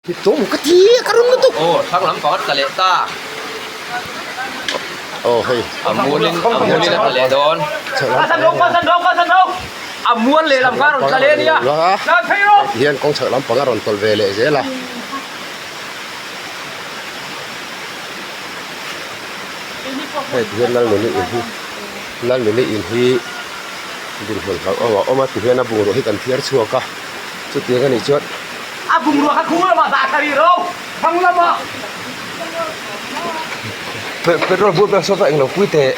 Tum ka ti a ka rawn lutuk. Aw thlang lam pakhat tla leh ta. Aw hei. A mualin a mualin a tla leh dawn. A mual leh lam kha a rawn tla leh a nia. Hian kawng chhak lampang a rawn tawlh ve leh zel a. Hei tihian Lalnuni in hi Lalnuni in hi dinhmun hlauhawm a awm a tihian a bungrua hi kan thiar chhuak a chutiang a nih chuan. A bungrua kha khung lamah dah thla rih ro, thlang lamah. Petrol bur vel saw englo pui teh.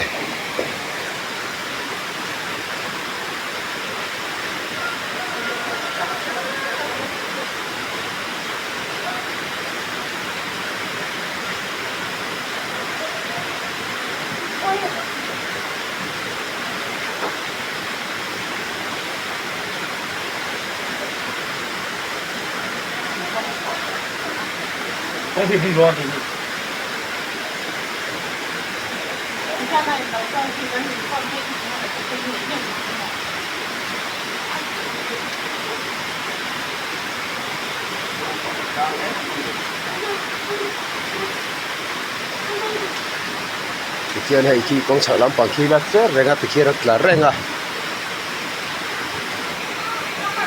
Tikhian hei khi kawng chhak lampang khi la cher reng a tikhian a tla reng a.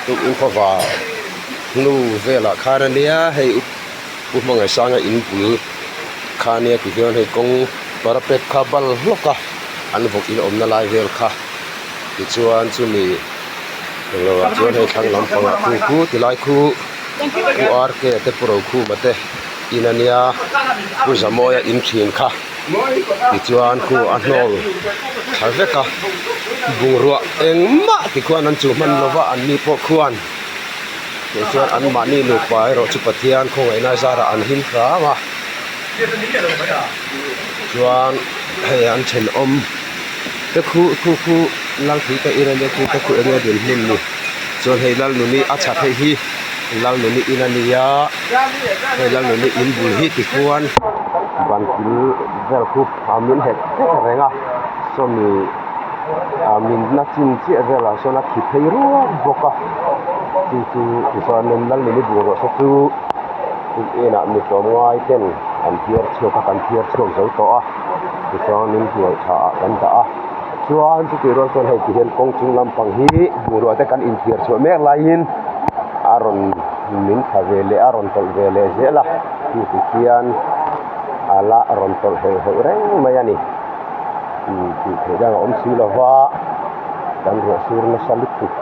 Tukin khawva hnu velah khan a nia hei Pu Hmangaihsanga in bul kha a nia tihian hei kawng parapet kha bal hlawk a an vawk in awmna lai vel kha tichuan chumi englo ah chuan hei thlang lampangah khu khu tilai khu Pu RK te Pu Rokhuma te in a nia Pu Zamawia in thin kha. Tichuan khu a hnawl thla vek a, bungrua engmah tikhuan an chuh hman lova an ni pawh khuan tichuan anmahni nupa erawh chu Pathian khawngaihna zarah an him hram a, chuan hei an thenawm te khu khu khu Lalthui te in ania khu te khu enge dinhmun ni chuan hei Lalnuni a chhak hei hi Lalnuni in ania hei Lalnuni in bul hi tikhuan. Ban kil vel khu a min het vek reng a sawmi ah min na chin chiah velah sawn a thi phei ruak bawk a chu chu tichuanin Lalnuni bungrua saw chu inah mi tlawmngai ten an phiar chhuak a kan phiar chhuak zo tawh a tichuanin hnuai tha ah kan dah a chuan chutih rual chuan hei ti hian kawng chung lampang hi bungrua te kan inthiar chhuah mek laiin a rawn min thla ve leh a rawn tawlh ve leh zel a. Chu ti khian a la rawn tawlh heuh heuh reng mai a ni tih theih dang a awm si lo va kan ruah sur nasa lutuk.